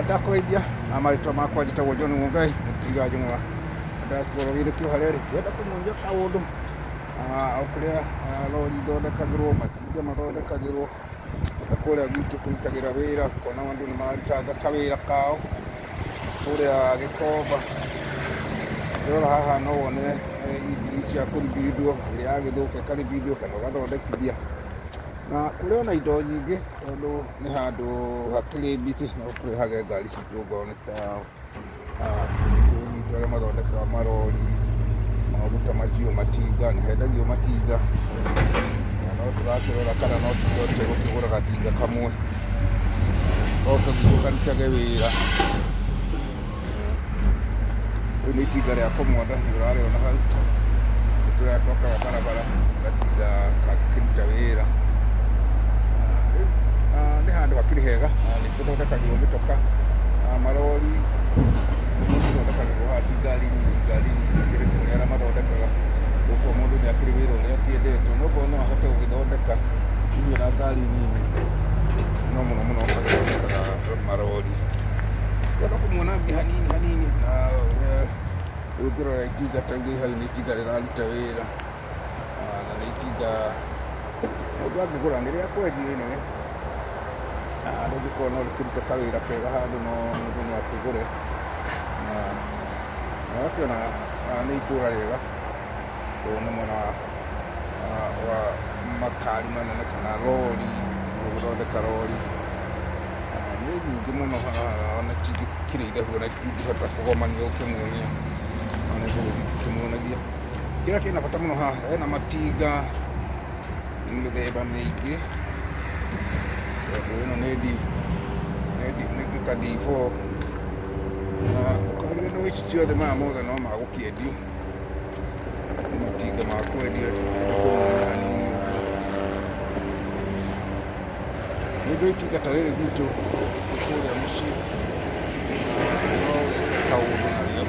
Ndakũgeithia na marĩtwa makwa, njĩtagwo John Mũngai mũtiga njũng'wa diaspora gĩthĩ kĩoha rĩrĩ. Ndĩrenda kũmuonia kaũndũ o kũrĩa rori ithondekagĩrwo, matinga mathondekagĩrwo ta kũrĩa gwitũ tũrutagĩra wĩra, ũkona andũ nĩ mararutanga kawĩra kao kũrĩa Gĩkomba. Ũrora haha no wone injini cia kũribindwo, ĩrĩa yagĩthũka ĩkaribindwo kana ũgathondekithia. Na kũrĩ ona indo nyingĩ tondũ nĩ handũ hakĩrĩ busy, no tũrehage ngari citũ okorwo nĩ ta Gĩkũyũ gwitũ arĩa mathondekaga marori, maũndũ ta macio, matinga, nĩ hendagio matinga. Na no tũrakĩrora kana no tũkĩhote gũkĩgũra gatinga kamwe, goke gwitũ karutage wĩra. Rĩu nĩ itinga rĩa kũmwatha nĩ ũrarĩona hau, nĩ tũrĩa twakaga barabara, gatinga kangĩkĩruta wĩra. Rĩu nĩ handũ hakĩrĩ hega, nĩ gũthondekagĩrwo mĩtoka, marori nĩmo tũthondekagĩrwo haha, ti ngari nini, ngari nini ikĩrĩ kũrĩa arĩa mathondekaga. Gũkũ mũndũ nĩ akĩrĩ wĩra ũrĩa akĩendete, no okorwo no ahote gũgĩthondeka nginya na ngari nini, no mũno mũno agĩthondekaga marori. Ndĩrenda kũmuona hanini hanini na rĩu ũngĩrora itinga ta rĩu rĩ hau nĩ itinga rĩraruta wĩra, na nĩ itinga mũndũ angĩgũra nĩ rĩa kwendio anyway, rĩngĩkorwo no rĩkĩrute kawĩra kega handũ no mũndũ no akĩgũre, na ũgakĩona nĩ itũra rĩega, ũyũ nĩ mwena wa makari manene kana rori, gũthondeka rori. Nĩ nyingĩ mũno haha ona cingĩkĩrĩ ithabu ona itingĩhota kũgomania ũkĩmuonia, no nĩ ngũgĩthiĩ ngĩkĩmuonagia. Kĩrĩa kĩna bata mũno haha hena matinga mĩthemba mĩingĩ, tondũ ĩno nĩ D, nĩ ka D4, na ndũkariganĩrwo ici ciothe maya mothe no magũkĩendio, nĩ matinga ma kwendio, ndĩrenda kũmuonia hanini ũguo. Nĩ njũĩ itinga ta rĩrĩ gwitũ kũrĩa mũciĩ no wĩke kaũndũ narĩo.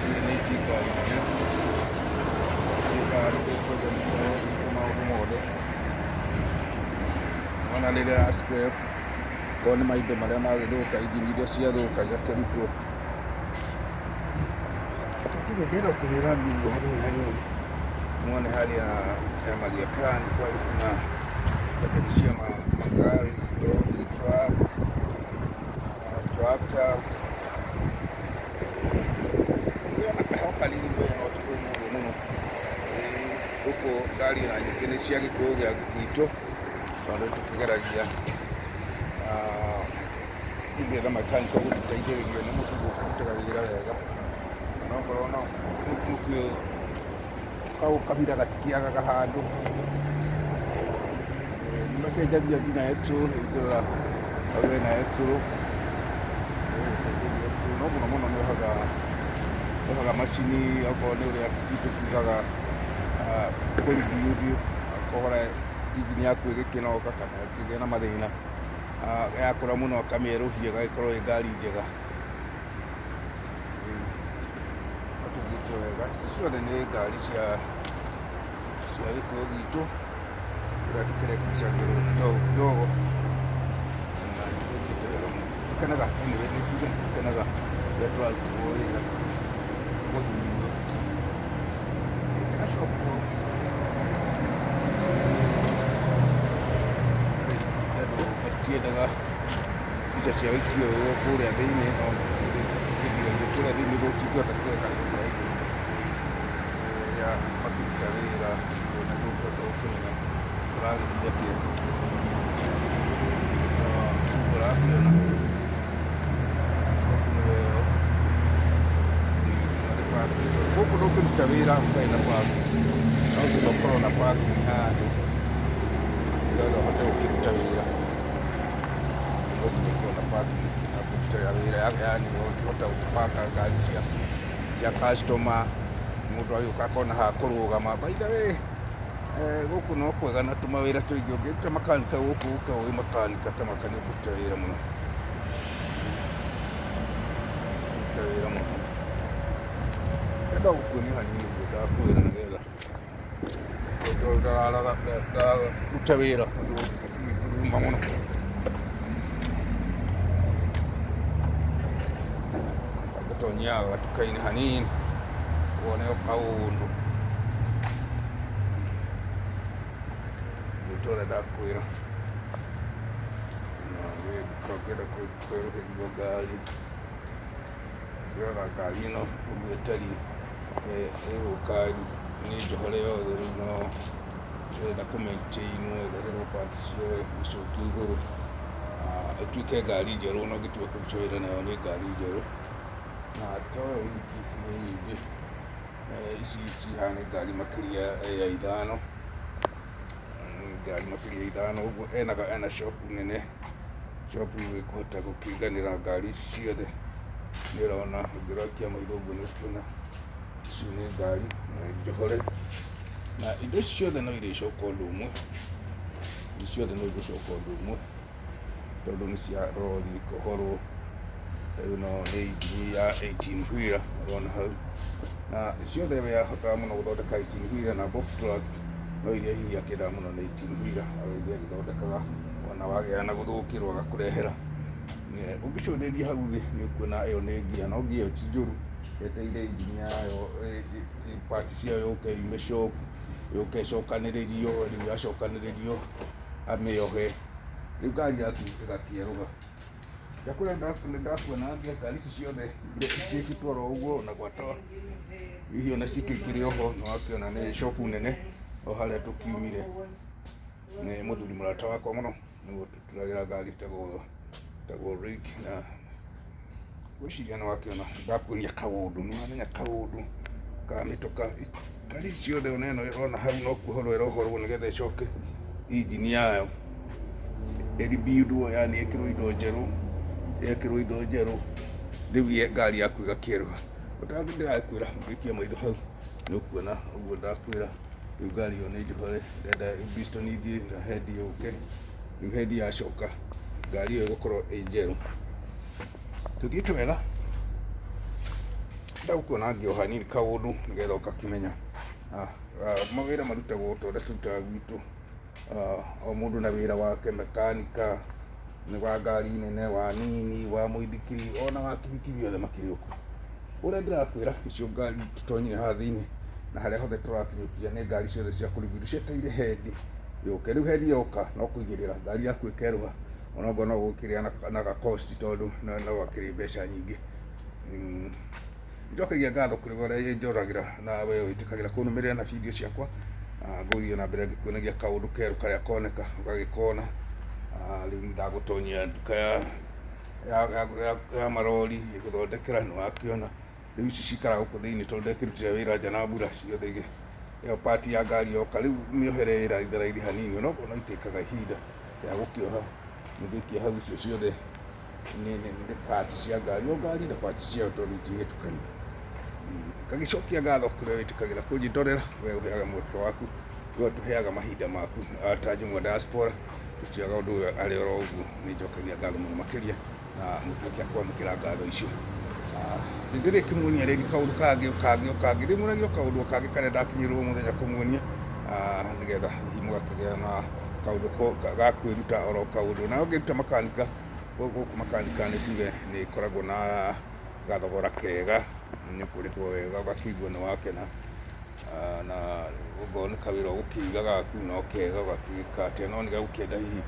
Rĩrĩ nĩ itinga inene, itinga rĩkwenja mĩtaro, rĩke maũndũ mothe. Wona nĩ rĩra scrape, okorwo nĩ maindo marĩa magĩthũka, injini iria ciathũka igakĩrutwo. Reke tuge ndĩrenda kũhũra nguo hanini hanini muone harĩa ya Mariakani pale kuna rekebishia magari, lori, truck, tractor. Kũrĩ ona kaheho kanini we no ti kũmũ ũguo mũno. Gũkũ ngari ona nyingĩ nĩ cia Gĩkũyũ gĩa gwitũ tondũ tũkĩgeragia tũgĩetha mechanic a gũtũteithĩrĩria nĩ mũndũ ũkĩrutaga wĩra wega. Ona okorwo no mũkĩũĩ kabira gatikĩagaga handũ. Nĩ macenjagia nginya axle, ũngĩrora hau hena axle, ũgũcenjerio axle, no mũno mũno nĩ ohaga macini okorwo nĩ ũrĩa itũ tugaga kũ rebuild, ũkahora injini yaku ĩgĩkĩnoga kana ĩkĩgĩa na mathĩna, yakũra mũno akamĩerũhia ĩgagĩkorwo ĩ ngari njega. No tũthiĩte wega, ici ciothe nĩ ngari cia Gĩkũyũ gitũ, kũrĩa tũkĩrekebicagĩrwo kidogo kidogo, na nĩtũthiĩte wega mũno. Tũkenaga anyway, nĩ tuge nĩtũkenaga rĩrĩa tũrarutĩrwo wĩra mũthuri. Gacoka andũ matiendaga mbica ciao ikĩoywo kũrĩa thĩinĩ, no tũkĩgiragia kũrĩa thĩinĩ gũtingĩhota kuoeka rĩrĩa makĩruta wĩra na ndũngĩhota gũkĩmenya kũragĩthiĩ atĩa. Ũrakĩona shop nĩyo ĩyo, gũkũ ndũngĩruta wĩra ũtarĩ na parking, no nginya ũkorwo na parking handũ nĩgetha ũhote gũkĩruta wĩra. No nginya ũkorwo na parking ya kũrutĩra wĩra, yaani ũngĩhota gũgĩpaka ngari cia customer, mũndũ agĩũka akona ha kũrũgama. By the way, gũkũ no kwega na tũmawĩra tũingĩ, ũngĩruta makanika gũkũ ũke wĩ makanika ta maka nĩ ũkũruta wĩra mũno. Ũkũruta wĩra mũno. Ndĩrenda gũkuonia hanini ũguo ndakwĩra nĩgetha ndararuta wĩra tondũ macini nguruma mũno. Ndagũtonyia gatuka-inĩ hanini wone o kaũndũ. Nĩ ta ũrĩa ndakwĩra, na nĩ nduka ũngĩenda kwerũhĩrio ngari, ũngĩrora ngari ĩno ũguo ĩtariĩ, ĩgũka nĩ njohore yothe rĩu no ĩrenda kũ maintain wo ĩreherwo parts ciayo icokio igũrũ, ĩtuĩke ngari njerũ ona ũngĩtua kũruta wĩra nayo nĩ ngari njerũ. Na to yo wiki nĩ nyingĩ, ici ciĩ haha nĩ ngari makĩria ya ithano, ngari makĩria ya ithano ũguo ena shop nene, shop ĩkũhota gũkĩiganĩra ngari ici ciothe. Nĩ ũrona ũngĩrokia maitho ũguo nĩ ũkuona ici nĩ ngari njohore, na indo ici ciothe no irĩcoka ũndũ ũmwe, ici ciothe no igũcoka ũndũ ũmwe tondũ nĩ cia rori ikohorwo. Ĩno nĩ injini ya 18 wheeler ũrona hau, na ciothe we ahotaga mũno gũthondeka 18 wheeler na box truck, no iria hihi akĩendaga mũno nĩ 18 wheeler, agagĩthiĩ agĩthondekaga wona wagĩa na gũthũkĩrwo agakũrehera. Ũngĩcũthĩrĩria hau thĩ nĩ ũkuona ĩyo nĩ ngia, no ngia ĩyo ti njũru, yetereire injini yayo, part ciayo yũke yume shop, yũke ĩcokanĩrĩrio, rĩu yacokanĩrĩrio amĩohe, rĩu ngari yaku ĩgakĩerũha. Ndakwĩra nĩ ndakuona ngia ngari ici ciothe ciĩkĩtwo oro ũguo na gwata hihi ona citũ ikĩrĩ oho, nĩ wakĩona nĩ shop nene o harĩa tũkiumire. Nĩ mũthuri mũrata wakwa mũno, nĩwe ũtũturagĩra ngari ĩtagwo Rick na ngwĩciria nĩ wakĩona ndakuonia kaũndũ, nĩ wamenya kaũndũ ka mĩtoka. Ngari ici ciothe ona ĩno ĩrona hau no kuohorwo ĩrohorwo nĩgetha ĩcoke injini yayo ĩrimbindwo, yani ĩkĩrwo indo njerũ, yekĩrwo indo njerũ rĩu ngari yaku ĩgakĩerũha. Ũtangĩ ndĩrakwĩra ũngĩikia maitho hau nĩ ũkuona ũguo ndakwĩra. Rĩu ngari ĩyo nĩ njohore, ndĩrenda piston ithiĩ na head yũke, rĩu head yacoka ngari ĩyo ĩgũkorwo ĩ njerũ. Tũthiĩte wega, ndagũkuona ngĩoha hanini kaũndũ nĩgetha ũgakĩmenya. Mawĩra marutagwo ta ũrĩa tũrutaga gwitũ, o mũndũ na wĩra wake, mekanika, nĩ wa ngari nene, wa nini, wa mũithikiri, ona wa kibikibi othe makĩrĩ o kuo. Ũrĩa ndĩrakwĩra icio ngari tũtonyire haha thĩinĩ na harĩa hothe tũrakinyũkia nĩ ngari ciothe cia kũrigithwo cietereire head yũke. Rĩu head yoka no kũigĩrĩra ngari yaku ĩkerũha onokorwo no gũkĩrĩa na ga cost tondũ no gakĩrĩ mbeca nyingĩ. Njokagia ngatho kũrĩ we ũrĩa njoragĩra na we wĩtĩkagĩra kũnũmĩrĩra na video ciakwa. Ngũthiĩ na mbere ngĩkuonagia kaũndũ kerũ karĩa koneka ũgagĩkona. Rĩu nĩ ndagũtonyia nduka ya marori ĩgũthondekera nĩ wakĩona. Rĩu ici cikaraga gũkũ thĩinĩ tondũ ndekĩrutire wĩra nja na mbura ciothe ĩyo part ya ngari yoka rĩu mĩohere ĩ raithi raithi hanini onokorwo no itĩkaga ihinda rĩa gũkĩoha. Ũngĩikia hau icio ciothe nĩ part cia ngari, o ngari na part ciayo tondũ itingĩtukanio. Ngagĩcokia ngatho kũrĩ we wĩtĩkagĩra kũnjĩrorera, we ũheaga mweke waku, we ũtũheaga mahinda maku ta Njũng'wa Diaspora, tũtiaga ũndũ ũyũ arĩ oro ũguo, nĩ njokagia ngatho mũno makĩria na mũtuĩke a kwamũkĩra ngatho icio. Nĩ ndĩrĩkĩmuonia rĩngĩ kaũndũ kangĩ o kangĩ o kangĩ, ndĩmuonagie o kaũndũ o kangĩ karĩa ndakinyĩrwo mũthenya kũmuonia, nĩgetha hihi mũgakĩgĩa na kaũndũ ga kwĩruta oro kaũndũ. Na ũngĩruta makanika, gũkũ makanika nĩ tuge nĩ ĩkoragwo na gathogora kega, nĩ ũkũrĩhwo wega ũgakĩigua nĩ wakena, na okorwo nĩ kawĩra ũgũkĩiga gaku no kega ũgagĩka atĩa, no nĩ gegũkĩenda hihi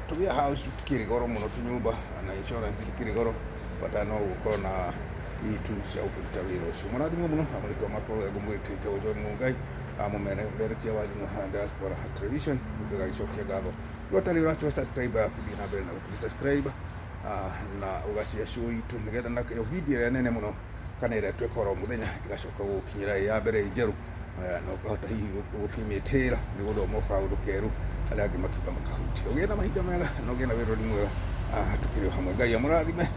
tũ warehouse tũtikĩrĩ goro mũno tũnyũmba na insurance ndĩkĩrĩ goro, bata no gũkorwo na hihi tools cia gũkĩruta wĩra ũcio. Mũrathimwo mũno na marĩtwa makwa ũrĩa ngũmwĩtĩte John Mũngai, mũmererekia wa Njũng'wa Diaspora Television, ngagĩcokia ngatho. We ũtarĩ ũratua subscribe yaku thiĩ na mbere na gũkĩ subscribe na ũgacia show itũ nĩgetha nayo video ĩrĩa nene mũno kana ĩrĩa tweka oro mũthenya ĩgacoka gũgũkinyĩra ĩ ya mbere ĩ njerũ, na ũkahota hihi gũkĩmĩtĩra nĩ gũthoma kaũndũ kerũ arĩa angĩ makiuga makahutia. Ũgĩe na mahinda mega na ũgĩe na wĩrori mwega, tũkĩrĩ o hamwe. Ngai amũrathime.